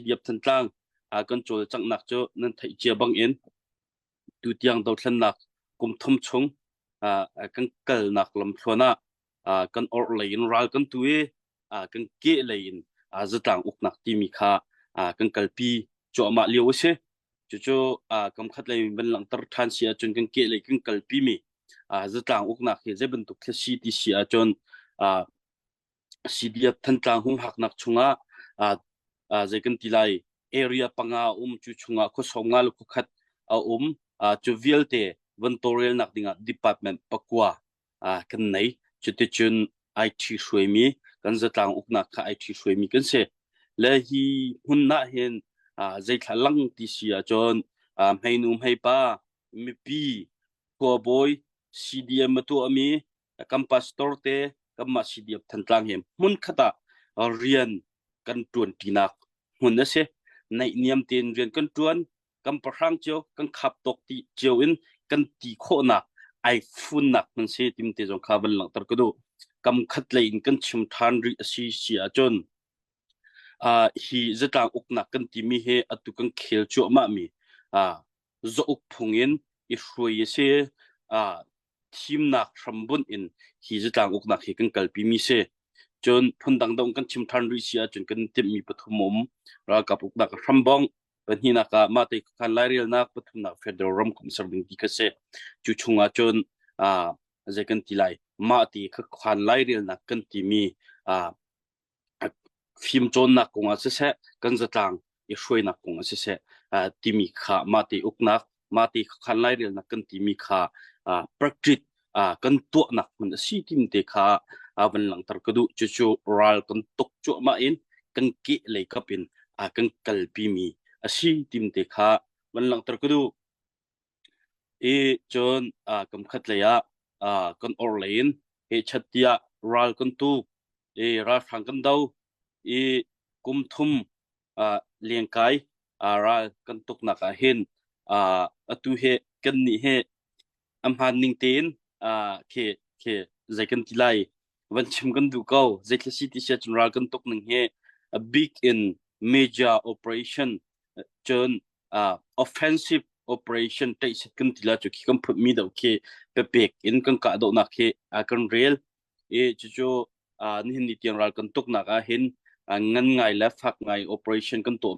CDF Thantlang kan cawlcanghnak cu nan theih cia bang in tutiang dothlennak kum thum chung kan kalnak lamthluan ah kan orhlei in ral kan tu i kan kehlei in zatlang uknak timi kha kan kalpi cuahmah lio a si. Cucu kam khat lei van langhter ṭhan si ahcun kan kehlei kan kalpi mi zatlang uknak hi zei bantuk thil si ti si ahcun CDF Thantlang humhaknak chungah zei kan ti lai area panga a um cu chungah khua sawmnga le khua khat a um cu vialte van tawlrelnak dingah department pakua kan nei. Cuticun IT hruaimi kan zatlang uknak kha IT hruaimi kan si. Le hi hmun ah hin zeithla lang ti si ahcun hmeinu hmeipa mipi khuabawi CDM a tuahmi kan pastor te kanmah CDF Thantlang he hmunkhat ah rian kan ṭuanṭinak hmun a si. Naihniam tein rian kan ṭuan, kan pahrang cio, kan khap tawk ti cio in kan ti khawhnak ai funnak hmun si tim te zong kha van langhter ka duh. Kam khat lei in kan chim ṭhan rih a si si ahcun hi zatlang uknak kan timi hi atu kan khel cuahmah mi zauk phung in i hruai a si. Thimnak hrambunh in hi zatlang uknak hi kan kalpi mi si. Cun phundang dong kan chim ṭhan rih si ahcun kan timhmi pathum um ralkap uknak a hrambongh pahnihnak ah mah te khan lairelnak pathumnak federal ramkomh ser ding ti kha si. Cu chungah cun zei kan ti lai mah ti khan lairelnak kan timi fimcawnnak kongah siseh, kan zatlang i hruainak kongah siseh timi kha mahte uknak, mahte khan lairelnak kan timi kha practice kan tuahnak hmun a si tim te kha van langhter ka duh. Cucu ral kan tuk cuahmah in kan keh lei kap in kan kalpi mi a si tim te kha van langhter ka duh. I cun kam khat lei ah kan orhlei in hehchat tiah ral kan tu i ralhrang kan do i kum thum lengkai ral kan tuknak ah hin atu hi kannih hi a hmaan ning tein khi khi zei kan ti lai van chim kan duh ko zeithil si ti sia cun ral kan tuk ning hi a big in major operation cun offensive operation ṭaihsit kan ti la cu khi kan phutmi deuh khi pepek in kan kahdohnak khi kan rel i cucu nihin ni tiang ral kan tuknak ah hin ngan ngai le fak ngai operation kan tuah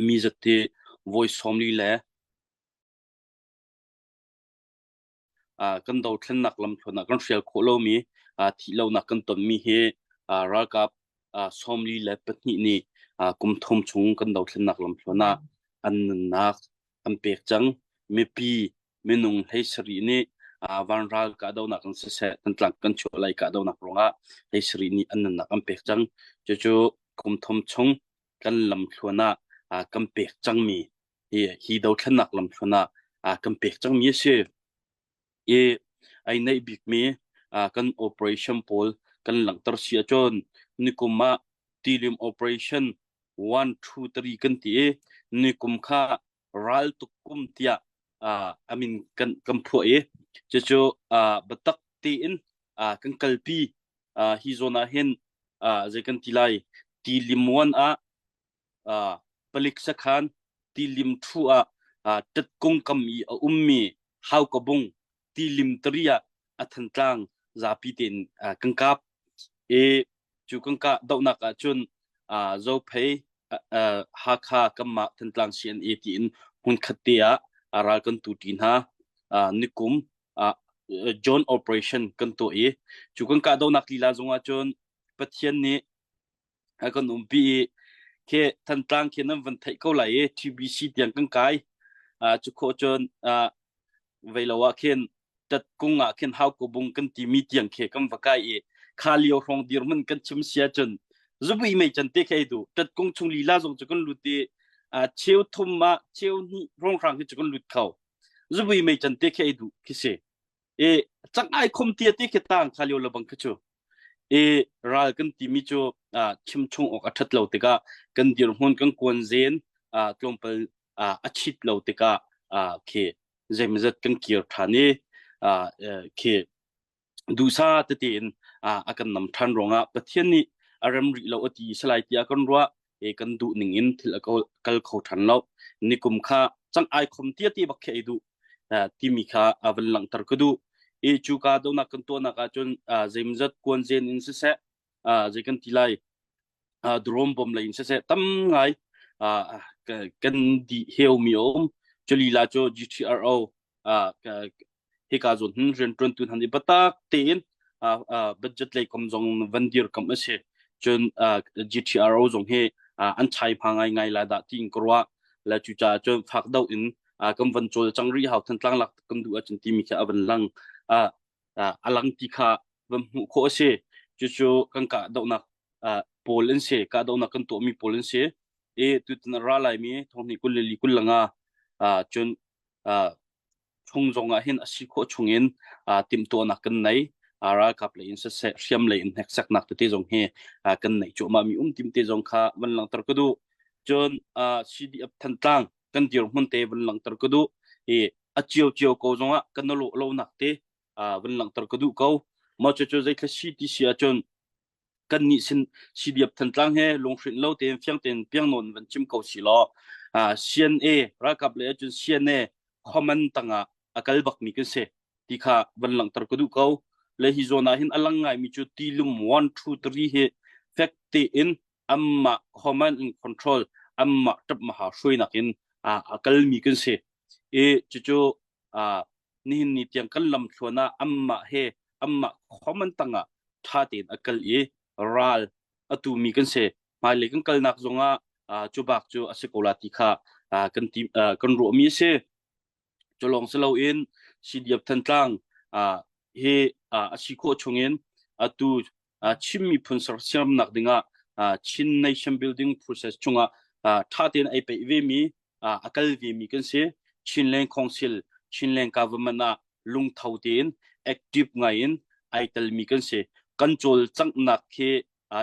mi zat hi voi 40 le kan dothlennak lamthluan ah kan hrial khawh lomi thih lonak kan tonmi hi ralkap 42 nih kum thum chung kan dothlennak lamthluan ah an nunnak an pek cang. Mipi minung 17 nih vanral kahdohnak in siseh Thantlang kan chuah lai kahdohnak ruangah 17 nih an nunnak an pek cang. Cucu kum thum chung kan lamthluan ah kan pek cangmi hi hi dothlennak lamthluan ah kan pek cangmi a si. I ai neih bikmi kan operation pawl kan langhter si ahcun nikum ah tilim operation 1 2 3 kan ti i nikum kha raltuk kum tiah amin kan kan phuah i cucu biatak tein kan kalpi hi zawn ah hin zei kan ti lai tilim 1 ah palik sakhan tilim ṭhu ah ṭatkung kam i a ummi haukabung tilim tari ah a Thantlang zapi tein kan kap i cu kan kah dohnak ah cun Zophei Hakha kanmah Thantlang CNA tiin hmunkhat te ah ral kan tu ṭi hna nikum John operation kan tuah i cu kan kahdohnak lila zongah cun Pathian nih a kan umpi i khi Thantlang khi nan van theih ko lai i TBC tiang kan kai cu khawh cun vei lo ah khin tatkung ah khin haukobung kan timi tiang khi kan va kai i kha lio hrawng dirhmun kan chim sia cun zubui mei can te khi du tatkung chung lila zong cu kan lut i cheu thum ah cheu hnih hrawng hrang khi cu kan lut kho zubui mei can te khi du khi si i cangai khom tia te khi tang kha lio lo bang khi cu i ral kan timi cu chim chung awk a ṭhat lo tikah kan dirhmun kan kuan zen tlawmpal a chit lo tikah khi zeimazat kan kir ṭhan i khi duhsa tete in a kan nam ṭhan ruangah Pathian nih a rem rih lo a ti salai tiah kan ruah. Kan duh ning in thil a kal kho ṭhan lo. Nikum kha cang ai khom tia ti bak khi ei duh timi kha a van langhter ka duh. I cu ka donak kan tuahnak ahcun zeimzat kuanzen in siseh, zei kan ti lai, drone bom lei in siseh tam ngai kan di heu mi a um. Culila cu GTRO hika zawn hin rianṭuantu hna nih biatak tein budget lei kom zong van dirkamh a si. Cun GTRO zong hi an chai hma ngaingai la dah tiin ka ruah. Le cucaah cun fak deuh in kan van cawlcang rih hau Thantlang lak kan duh ahcun timi khi a van lang. A lang ti kha van hmuh khawh a si. Cucu kan kahdohnak pawl an si. Kahdohnak kan tuahmi pawl an si. I tutan a ra laimi thonghnih 24 25 cun chung zong ah hin a si khawh chung in timhtuahnak kan nei. Ralkap lei in siseh, hriam lei in hneksaknak tete zong hi kan neih cuahmah mi um tim te zong kha van langhter ka duh. Cun CDF Thantlang kan dirhmun te van langhter ka duh. Hi a cio cio ko zong ah kan lawh lonak te van langhter ka duh ko. Mah cu zeithla si ti si ahcun kannih sin CDF Thantlang he lunghrinh lo tein fiang tein piang nawn van chim ko si law CNA ralkap le ahcun CNA command tangah a kal bakmi kan si ti kha van langhter ka duh ko. Le hi zawn ah hin a lang ngaimi cu tilum 1 2 3 hi fek tein amma command and control amma tap maha hruainak in a kalmi kan si. I cucu nihin ni tiang kan lamthluan ah anmah he anmah common tangah ṭha tein a kal i ral a tumi kan si. Hmailei kan kalnak zongah cu bak cu a si ko la ti kha kan ti kan ruahmi a si. Cu lawng si loin CDF Thantlang hi a si khawh chungin atu Chin miphun sersiamnak dingah Chin Nation Building Process chungah ṭha tein ai peih vemi a kal vemi kan si. Chinland Council, Chinland Government ah lungtho tein active ngai in ai telmi kan si. Kan cawlcanghnak khi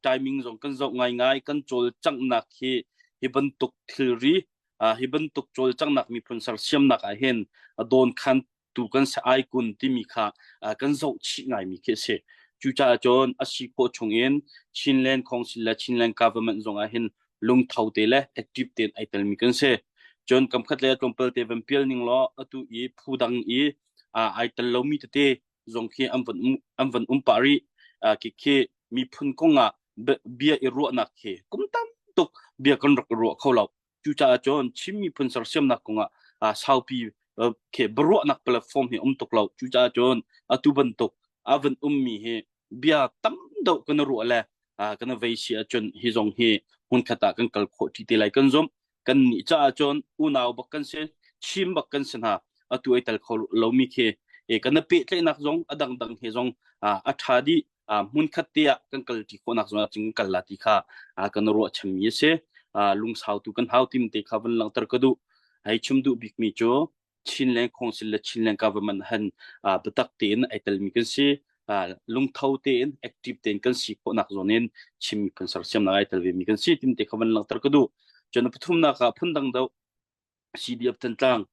timing zong kan zoh ngaingai. Kan cawlcanghnak hi hi bantuk thilri hi bantuk cawlcanghnak miphun sersiamnak ah hin dawnkhan tu kan si ai kun timi kha kan zoh chih ngaimi khi a si. Cucaah cun a si khawh chungin Chinland Council le Chinland Government zong ah hin lungtho te le active tein ai telmi kan si. Cun kamkhat le tlawmpal te van pial ning law atu i phu dang i ai tel lomi tete zong khi an van um pah rih. Khi khi miphun kong ah bia i ruahnak khi kum tam tuk bia kan rak i ruah kho lo. Cucaah cun Chin miphun sersiamnak kongah saupi khi biaruahnak platform hi um tuk lo. Cucaah cun atu bantuk a van ummi hi bia tam deuh kan ruah le kan vei si ahcun hi zong hi hmunkhat ah kan kal khawh ṭi te lai kan zumh. Kan nih caah cun unau bak kan si, Chin bak kan si hna. Atu ai tel kho lomi khi kan pehtlaihnak zong a dangdang he zong a ṭha dih. Hmunkhat te ah kan kal ṭi khawhnak zong ah cun kan kal la ti kha kan ruahchanmi a si. Lungsau tu kan hau tim te kha van langhter ka duh. Hei chim duh bikmi cu Chinland Council le Chinland Government han biatak tein ai telmi kan si. Lungtho tein active tein kan si khawhnak zawn in Chin miphun sersiamnak ai tel vemi kan si tim te kha van langhter ka duh. Cun pathumnak ah phundang deuh CDF Thantlang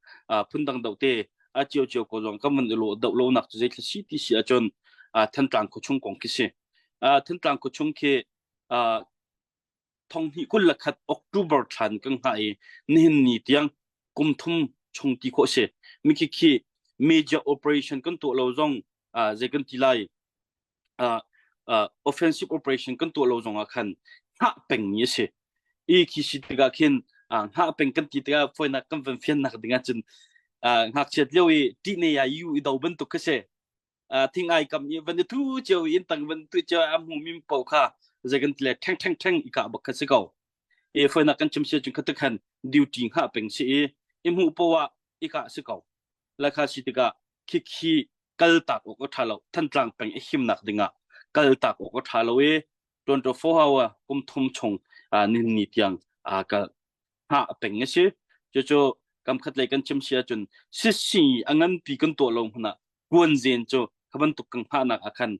phundang doh te a cio cio ko zong kan van i lawh doh lonak cu zeithil si ti si ahcun Thantlang khuachung kong khi si. Thantlang khuachung khi thonghnih 21 October thlan kan hngah i nihin ni tiang kum thum chung ti khawh si. Mikhi khi major operation kan tuah lo zong zei kan ti lai offensive operation kan tuah lo zong ah khan hngah pengmi a si. I khi si tikah khin hngah peng kan ti tikah fawinak kan van fiannak ding ahcun ngakchiat lio i ṭihne ya yu i do bantuk kha si. Thing ai kam i van i thu cio i inn tang van tu cio a hmu mi paoh kha zei kan ti le ṭheng ṭheng ṭheng i kah bak kha si ko. I fawinak kan chim si ahcun kha tikhan duty hngah peng si i i hmuh poah ah i kah si ko. Lakha si tikah khikhi kaltak awk a ṭha lo. Thantlang peng i himnak dingah kaltak awk a ṭha lo i 24 hour kum thum chung nihin ni tiang ka hngah peng a si. Cucu kam khat lei kan chim si ahcun sisi a nganpi kan tuah lo hmanh ah kuanzen cu kha bantuk kan hngahnak ah khan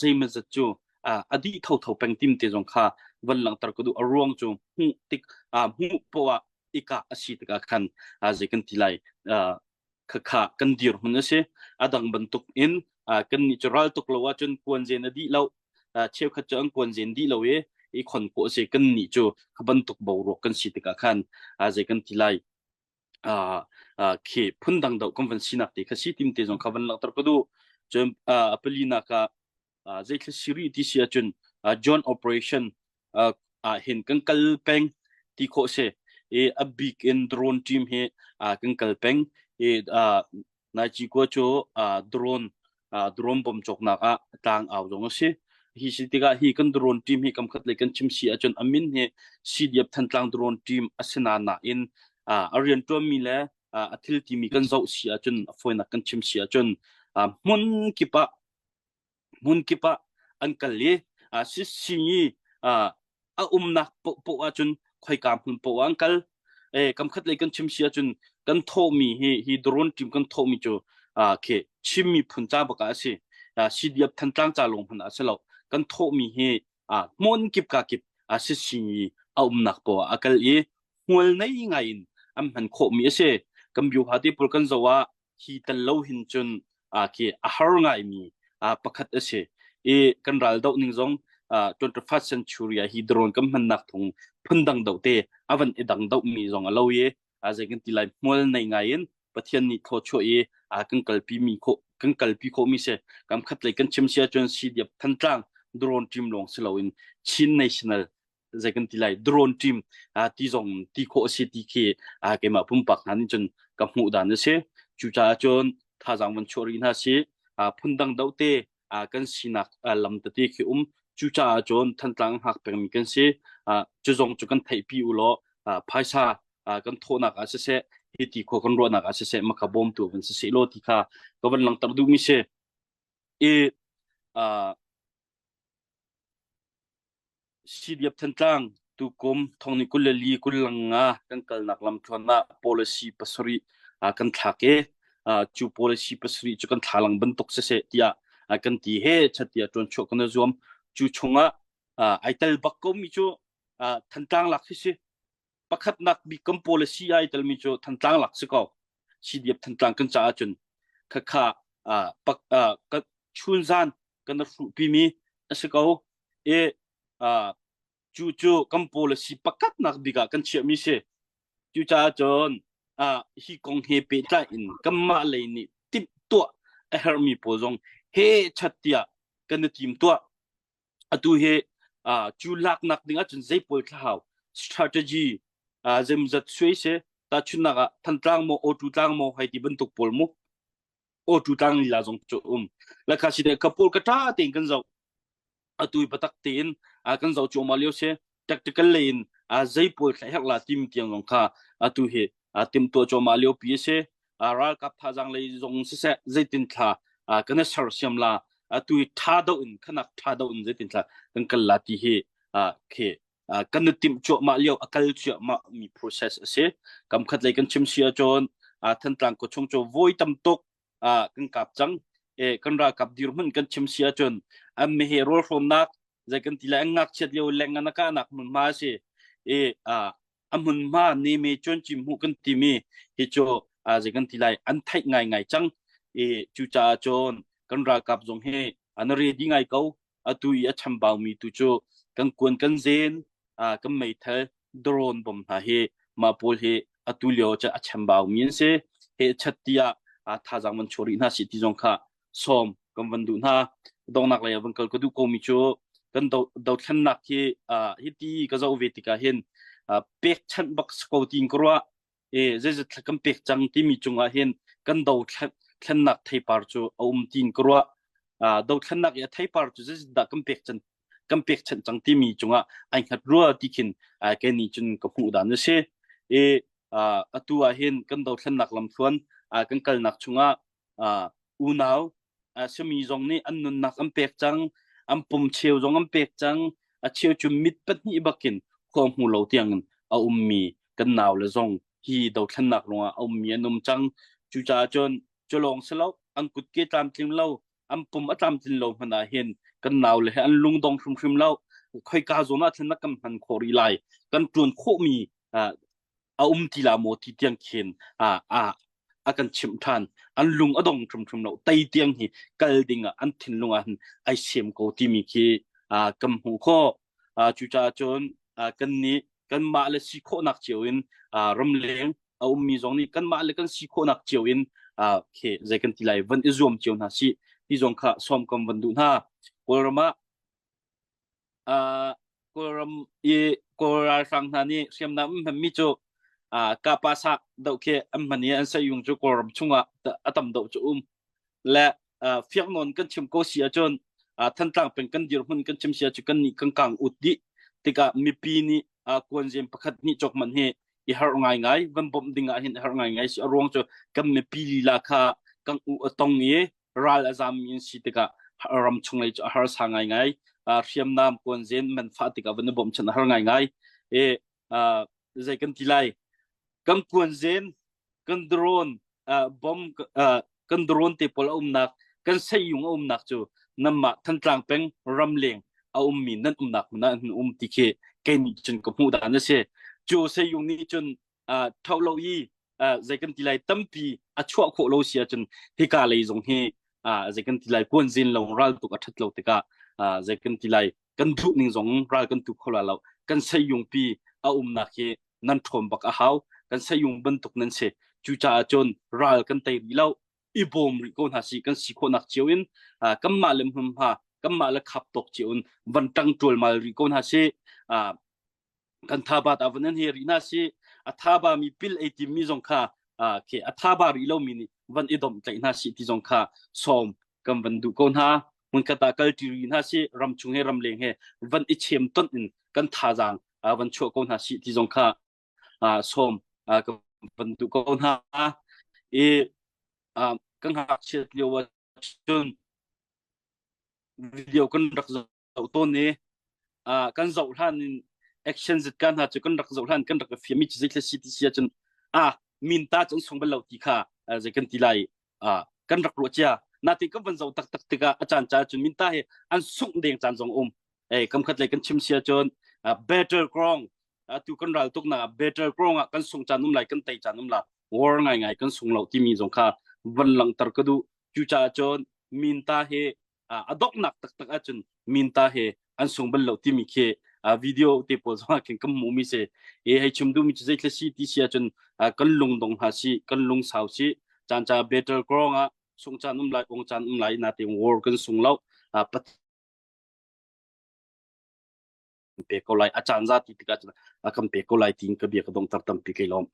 zeimawzat cu a dih thotho peng tim te zong kha van langhter ka duh. A ruang cu hmuh tik hmuh poah i kah a si tikah khan zei kan ti lai khakha kan dirhmun a si. A dang bantuk in kan nih cu ral tuk lo ahcun kuanzen a dih lo. Cheukhat cu an kuanzen dih lo i. i khon khawh a si. Kan nih cu kha bantuk boruak kan si tikah khan zei kan ti lai, khi phundang deuh kan van sinak te kha si tim te zong kha van langhter ka duh. Cun a palinak ah zeithil siri ti si ahcun John operation ah hin kan kal peng ti khawh si i a bik in drone team hi kan kal peng i Nai-Ci-Kua cu drone drone bom cawknak ah tlang au zong a si. Hi si tikah hi kan drone team hi kamkhat lei kan chim si ahcun a min hi CDF Thantlang drone team a si na nain a rianṭuanmi le a thil timi kan zoh si ahcun a fawinak kan chim si ahcun hmun kip ah hmun kip ah an kal i sisi a umnak paohpaoh ahcun khoika hmun paoh ah an kal. Kam khat lei kan chim si ahcun kan thawhmi hi hi drone team kan thawhmi cu khi Chin miphun ca bak ah a si. CDF Thantlang ca lawng hmanh ah a si lo. Kan thawhmi hi hmun kip ka kip sisi a umnak paoh ah a kal i hmual nei ngai in an hman khawhmi a si. Kan bioha te pawl kan zoh ah hi tel lo hin cun khi a har ngaimi pakhat a si. I kan ral doh ning zong 21st century ah hi drone kan hmannak thung phundang doh te a van i dang doh mi zong a lo i zei kan ti lai, hmual nei ngai in Pathian nih thawchuah i kan kalpi mi khawh kan kalpi khawh mi si. Kam khat lei kan chim sia cun CDF Thantlang drone team lawng si loin Chin National zei kan ti lai drone team ti zong ti khawh a si ti khi keimah pumpak hna nih cun ka hmuh dan a si. Cucaah cun thazaang van chuah rih hna si, phundang doh te kan sinak lam tete khi um. Cucaah cun Thantlang hngak pengmi kan si. Cu zong cu kan theihpi u law phaisa kan thawhnak ah siseh, hi ti khua kan ruahnak ah siseh, maka bawmtu van si seh law ti kha ka van langhter duhmi si. I CDF Thantlang tukum thongni 24 25 kan kalnak lamthluan ah policy pasarih kan thlak i cu policy pasarih cu kan thlalang bantuk siseh tiah kan ti he chat tiah ṭuanchuah kan i zuam. Cu chungah ai tel bak komi cu Thantlang lak hi si. Pakhatnak bik kan policy ai telmi cu Thantlang lak si ko. CDF Thantlang kan caah cun khakha chunzan kan hruhpimi a si ko. I cu cu kan policy pakhatnak bik ah kan chiahmi si. Cucaah cun hi kong he pehtlai in kanmah lei nih timhtuah a herhmi pawl zong he chat tiah kan i tim tuah. Atu hi cu laknak ding ahcun zei pawl thla strategy zeimzat suai si. Tahchunhnak ah Thantlang maw Awtu tlang maw hei ti bantuk pawl mu. Awtu tlang lila zong cu um lakha si ka pawl ka ṭha tein kan zoh. Atu batak tein kan zoh cuahmah lio si. Tactical lei in zei pawl thla herh la tim tiang zong kha atu hi timtuah cuahmah lio pi a si. Ralkap thazaang lei zong siseh, zeitin thla kan i sersiam la, atu hi tha do in khanak tha do in zeitin thla kan kal la ti hi khi kan i timh cuahmah lio, a kal cuahmah mi process a si. Kam khat lei kan chim si ahcun Thantlang khuachung cu voi tam tuk kan kap cang. Kan ralkap dirhmun kan chim si ahcun an mehe rawl hrawmnak zei kan ti lai, an ngakchiat lio leng an kahnak hmunhma a si i a hmunhma neme cuancim hmuh kan timi hi cu zei kan ti lai, an theih ngaingai cang i cucaah cun kan ralkap zong hi an ready ngai ko. Atu i a chambaumi tu cu kan kuan, kan zen, kan meithal, drone bom hna hi, mah pawl hi atu lio cu a chambaumi an si. He chat tiah thazaang van chuah rih hna si ti zong kha sawm kan van duh hna. Donghnak lei ah van kal ka duh komi cu kan dothlennak hi hi ti ka zoh ve tikah hin pekchanh bak si ko tiin ka ruah. E zeizat thla kan pek cang timi cungah hin kan dothlennak theipar cu a um tiin ka ruah. Dothlennak i a theipar cu zeizat dah kan pek cang kan pekchanh cang timi cungah ai hngat rua ti khin kei nih cun ka hmuh dan a si. I atu ah hin kan dothlennak lamthluan kan kalnak chungah unau sami zong nih an nunnak an pek cang, an pum cheu zong an pek cang, a cheu cu mit pahnih bakin khua hmu lo tiangin a ummi kan nau le zong hi dothlennak ruangah a ummi an um cang. Cucaah cun cu lawng si lo, an kutke tlamtling lo, an pum a tlamtlin lo hmanh ah hin kan nau le he an lungdong hrimhrim lo. Khoika zawn ah thlen kan hman khawh rih lai, kan ṭuan khawhmi a um ti la maw ti tiang khin a a a kan chimh ṭhan. An lung a dong hrimhrim lo, tei tiang hi kal ding ah an thinlung ah hin ai sem ko timi khi kan hmuh khawh. Cucaah cun kan nih kanmah le si khawhnak cio in ramleng a ummi zong nih kanmah le kan si khawhnak cio in khi zei kan ti lai van i zuam cio hna si ti zong kha sawm kam van duh hna. Kawlram ah Kawlram i Kawl ralhrang hna nih hriamnam an hmanmi cu Kapasa doh khi an hman i an sayung cu Kawlram chungah a tam doh cu um. Le fiangnawn kan chim ko si ahcun Thantlang peng kan dirhmun kan chim si ahcun kan nih kan kang ut dih tikah mipi nih kuanzem pakhat nih cawk man hi i harh ngaingai van bawmh ding ah hin i harh ngaingai si a ruang cu kan mipi lila kha kan u a tong i ral a zammi an si tikah ram chung lei cu a harsa ngaingai. Hriamnam kuanzen man fah tikah van i bawmchan a har ngaingai. E zei kan ti lai kan kuanzen kan drone bom kan drone te pawl a umnak kan seiyung a umnak cu nanmah Thantlang peng ramleng a ummi nan umnak hmun ah an um ti khi kei nih cun ka hmuh dan a si. Cu seiyung nih cun tho lo i zei kan ti lai tampi a chuah khawh lo si ahcun hika lei zong hi zei kan ti lai kuanzin lo ral tuk a ṭhat lo tikah zei kan ti lai kan duh ning zong ral kan tu kho la lo. Kan seiyung pi a umnak hi nan ṭhawn bak a hau. Kan seiyung bantuk nan si. Cucaah cun ral kan tei rih lo, i bawm rih ko hna si. Kan si khawhnak cio in kanmah le hmunhma kanmah le khap tawk cio in van ṭang ṭualmal rih ko hna si. Kan thaba ta van an he rih hna si. A thaba mi pil ei tim mi zong kha khi a thaba rih lo mi nih van i domh tlaih hna si ti zong kha sawm kan van duh ko hna. Hmunkhat ah kal ṭi rih hna si, ram chung he ramleng he van i chem tonh in kan thazaang van chuah ko hna si ti zong kha sawm kan van duh ko hna. I kan ngakchiat lio ah cun video kan rak zoh tawn i kan zoh hlan in action zit ka hna cu kan rak zoh hlan kan rak fiami cu zei si ti si ahcun a min ta cu an sung bal lo ti kha zei kan ti lai kan rak ruah cia. Natin kan van zoh taktak tikah a caan caan cun min ta hi an sungh deng caan zong um. Ei kam khat lei kan chim sia cun battle ground atu kan ral tuk na battle ground ah kan sung caan um lai, kan tei caan um la, war ngai ngai kan sung lo timi zong kha van langhter ka duh. Cucaah cun min ta hi a donghnak taktak ahcun minta he an sung bal lo timi khi video te pawl zong ah khin kan hmuh mi si. E hei chim duhmi cu zeithla si ti si ahcun kan lung dong hna si, kan lung sau si. Caan ca battle ground ah sung caan um lai, ong caan um lai, na te war kan sung lo pe ko lai, a caan za ti tikah cun a kan pe ko lai tiin ka bia ka dongter tampi kai lawm.